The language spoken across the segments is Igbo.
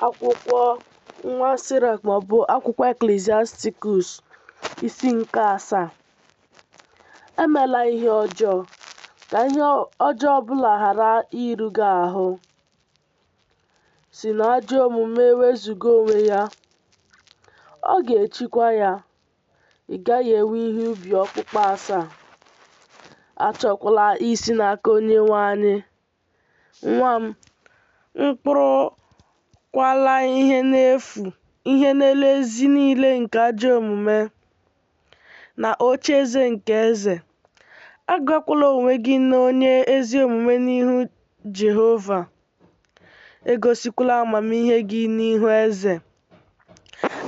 Akwụkwọ nwa Sirak maọbụ akwụkwọ Eklisiastikọs isi nke asaa. Emela ihe ọjọọ, ka ihe ọjọọ ọbụla ghara iru gị ahụ. Si n'ajọ omume wezuga onwe ya, ọ ga-echekwa ya, ị gaghị ewe ihe ubi okpukpu asaa. Achọkwala isi n'aka Onyenwe anyị. Nwa m, mkpụrụkwala ihe n'efu ihe n'elu ezi niile nke ajọ omume, na ocheeze nke eze. Agụkwala onwe gị n'onye ezi omume n'ihu Jehova, egosikwala amamihe gị n'ihu eze.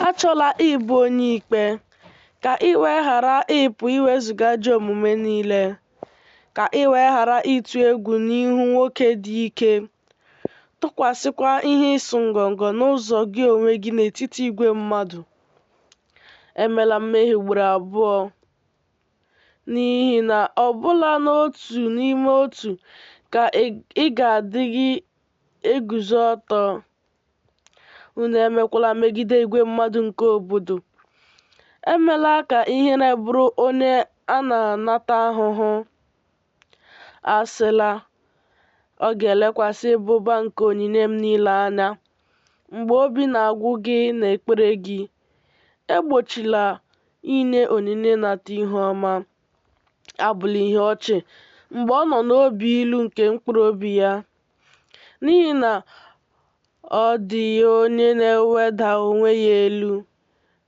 Achọla ịbụ onye ikpe, ka i wee ghara ịpụ iwezuga ajọ omume niile, ka i wee ghara ịtụ egwu n'ihu nwoke dị ike, tụkwasịkwa ihe ịsụ ngọngọ n'ụzọ gị onwe gị n'etiti igwe mmadụ. Emela mmehie ugboro abụọ, n'ihi na ọbụla n'otu n'ime otu ka ị ga-adịghị eguzo ọtọ. Unu emekwala megide igwe mmadụ nke obodo. Emela ka ihere bụrụ onye a na-anata ahụhụ. Asịla, ọ ga-elekwasị ịba ụba nke onyinye m niile anya. Mgbe obi na-agwụ gị n'ekpere gị, egbochila inye onyinye nata ihu ọma. Abụla ihe ọchị mgbe ọ nọ n'obi ilu nke mkpụrụ obi ya, n'ihi na ọ dịghị onye na-eweda onwe ya elu,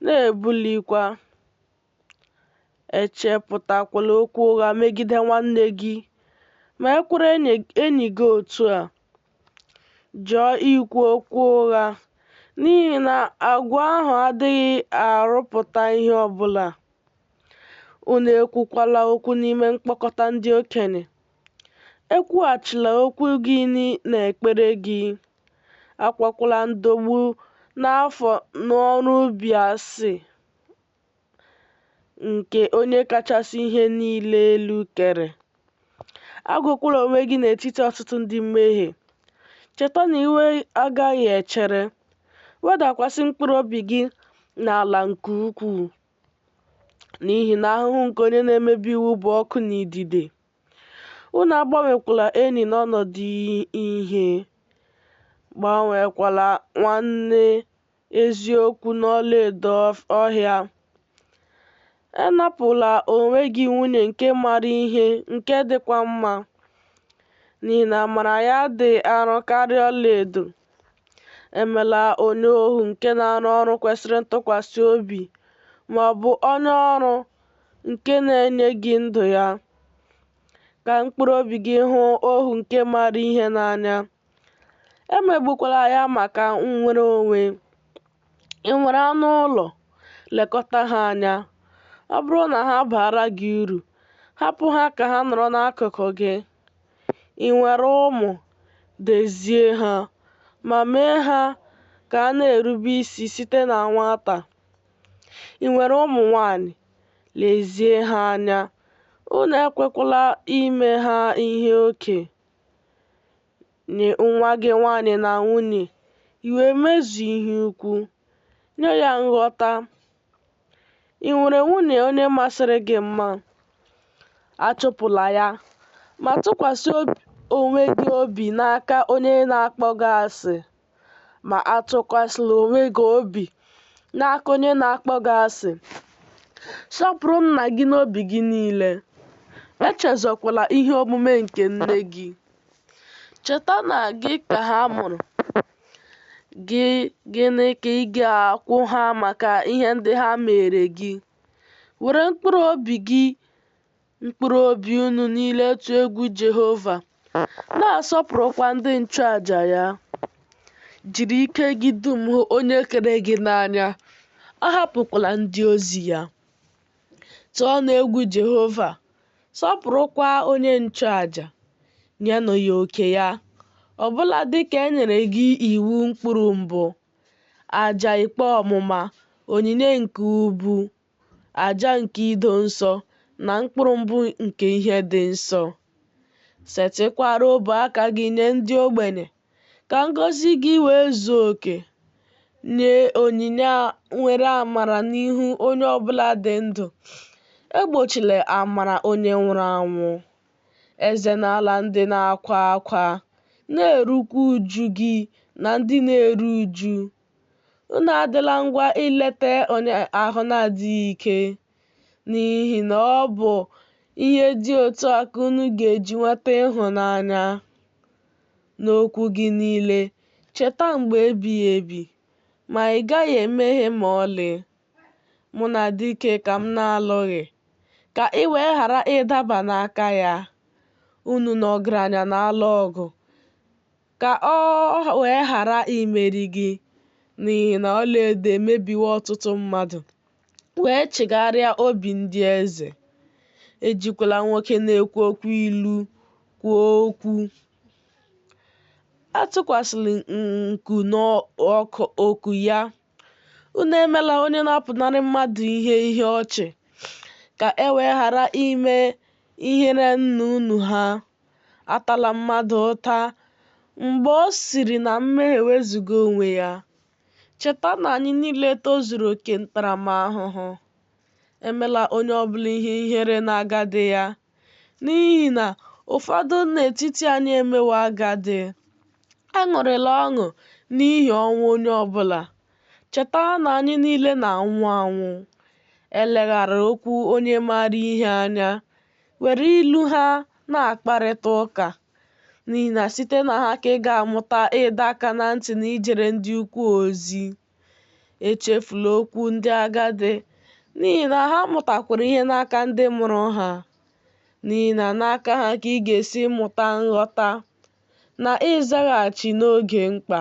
na-ebulikwa. Echepụtakwala okwu ụgha megide nwanne gị, ma ekwere enyi gị otu a. Jụọ ikwu okwu ụgha, n'ihi na agwa ahụ adịghị arụpụta ihe ọbụla. Unu ekwukwala okwu n'ime mkpokọta ndị okenye. Ekwughachila okwu gị n'ekpere gị. Akwakwala ndọgbu n'afọ n'ọrụ ubi asị nke Onye kachasị ihe niile elu kere. Agụkwala onwe gị n'etiti ọtụtụ ndị mmehie. Cheta na iwe agaghị echere. Wedakwasị mkpụrụ obi gị n'ala nke ukwuu. N'ihi na ahụhụ nke onye na-emebi iwu bụ ọkụ na idide. Unu agbanwekwala enyi n'ọnọdụ ihe, gbanwekwala nwanne eziokwu n'ọlaedo ọhịa. Anapụla onwe gị nwunye nke maara ihe nke dịkwa mma, n'ihi na amara ya dị arọ karịa ọlaedo. Emela onye ohu nke na-arụ ọrụ kwesịrị ntụkwasị obi ma ọ bụ onye ọrụ nke na-enye gị ndụ ya. Ka mkpụrụ obi gị hụ ohu nke maara ihe n'anya. Emegbukwala ya maka nnwere onwe. Ị nwere anụ ụlọ? Lekọta ha anya. Ọ bụrụ na ha baara gị uru, hapụ ha ka ha nọrọ n'akụkụ gị. Ị nwere ụmụ? Dezie ha, ma mee ha ka ha na-erube isi site na nwata. Ị nwere ụmụ nwanyị? Lezie ha anya, unu ekwekwala ime ha ihe oke. Nye nwa gị nwanyị na nwunye, i wee mezuo ihe ukwu. Nye ya nghọta. Ị nwere nwunye onye masịrị gị mma? Achụpụla ya, ma tụkwasị onwe gị obi n'aka onye na-akpọ gị asị. Ma atụkwasịla onwe gị obi n'aka onye na-akpọ gị asị. Sọpụrụ nna gị n'obi gị niile. Echezọkwala ihe omume nke nne gị. Cheta na gị ka ha mụrụ. Gị gịnị ka ị ga-akwụ ha maka ihe ndị ha meere gị? Were mkpụrụ obi gị mkpụrụ obi unu niile tụọ egwu Jehova, na-asọpụrụkwa ndị nchụaja ya. Jiri ike gị dum hụ onye kere gị n'anya, ahapụkwala ndị ozi ya. Tụọnụ egwu Jehova, sọpụrụkwa onye nchụaja, nyenụ ya oke ya, ọbụla dị ka e nyere gị iwu mkpụrụ mbụ, aja ikpe ọmụma, onyinye nke ubu, aja nke ido nsọ, na mkpụrụ mbụ nke ihe dị nsọ. Setịkwara ọbụ aka gị nye ndị ogbenye, ka ngọzi gị wee zuo oke. Nye onyinye nwere amara n'ihu onye ọ bụla dị ndụ. Egbochila amara onye nwụrụ anwụ. Ezenala ndị na-akwa akwa, na-erukwa uju gị na ndị na-eru uju. Unu adịla ngwa ileta onye ahụ na-adịghị ike, n'ihi na ọ bụ ihe dị otu a ka unu ga-eji nweta ịhụnanya. N'okwu gị niile, cheta mgbe ebighị ebi, ma ị gaghị emehie ma ọlị. Mụ na dike ka m na-alụghị, ka ị wee ghara ịdaba n'aka ya. Unu na ọgaranya na-alụ ọgụ, ka o wee ghara imeri gị, n'ihi na ọlaedo emebiwo ọtụtụ mmadụ, wee chigharịa obi ndị eze. Ejikwala nwoke na-ekwu okwu ilu kwuo okwu. Atụkwasịla nku n'oku ya. Unu emela onye na-apụnara mmadụ ihe ihe ọchị, ka e wee ghara ime ihere nna unu ha. Atala mmadụ ụta mgbe o siri na mmehie wezụga onwe ya. Cheta na anyị niile tozuru oke ntaramahụhụ. Emela onye ọ bụla ihe ihere n'agadi ya, n'ihi na ụfọdụ n'etiti anyị emewo agadi. Aṅụrịla ọṅụ n'ihi ọnwụ onye ọ bụla. Cheta na anyị niile na-anwụ anwụ. Eleghara okwu onye maara ihe anya, were ilu ha na-akparịta ụka, n'ihi na site na ha ka ị ga-amụta ịdọ aka na ntị na ijere ndị ukwu ozi. Echefula okwu ndị agadi, n'ihi na ha mụtakwara ihe n'aka ndị mụrụ ha. N'ihi na n'aka ha ka ị ga-esi mụta nghọta na ịzaghachi n'oge mkpa.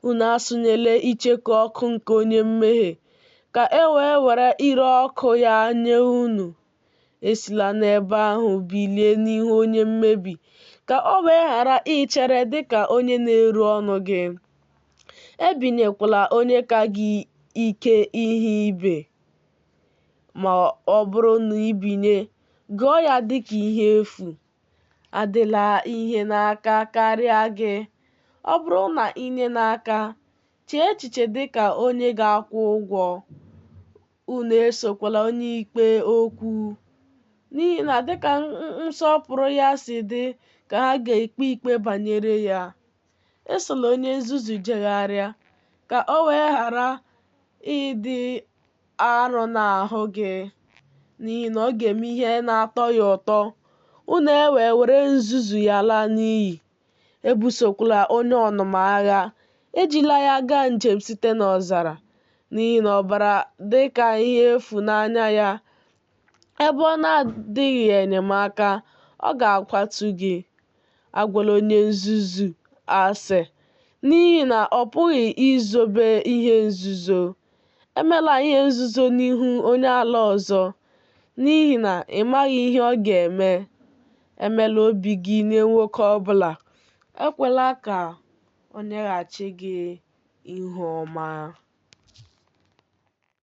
Unu asụnyela icheku ọkụ nke onye mmehie, ka e wee were ire ọkụ ya nye unu. Esila n'ebe ahụ bilie n'ihu onye mmebi, ka o wee ghara ichere dị ka onye na-eru ọnụ gị. Ebinyekwala onye ka gị ike ihe ibe, ma ọ bụrụ na i binye, gụọ ya dị ka ihe efu. Adịla ihe n'aka karịa gị. Ọ bụrụ na i nye n'aka, chee echiche dị ka onye ga-akwụ ụgwọ. Unu esokwala onye ikpe okwu, n'ihi na dịka nsọpụrụ ya si dị ka ha ga-ekpe ikpe banyere ya. Esola onye nzuzu jegharịa, ka o wee ghara ịdị arọ n'ahụ gị, n'ihi na ọ ga-eme ihe na-atọ ya ụtọ, unu ewee were nzuzu ya laa n'iyi. Ebusokwala onye ọnụma agha, ejila ya gaa njem site n'ọzara, n'ihi na ọbara dị ka ihe efu n'anya ya, ebe ọ na-adịghị enyemaka, ọ ga-akwatu gị. Agwala onye nzuzu asị, n'ihi na ọ pụghị izobe ihe nzuzo. Emela ihe nzuzo n'ihu onye ala ọzọ, n'ihi na ị maghị ihe ọ ga-eme. Emela obi gị nye nwoke ọ bụla, ekwela ka o nyeghachi gị ihu ọma.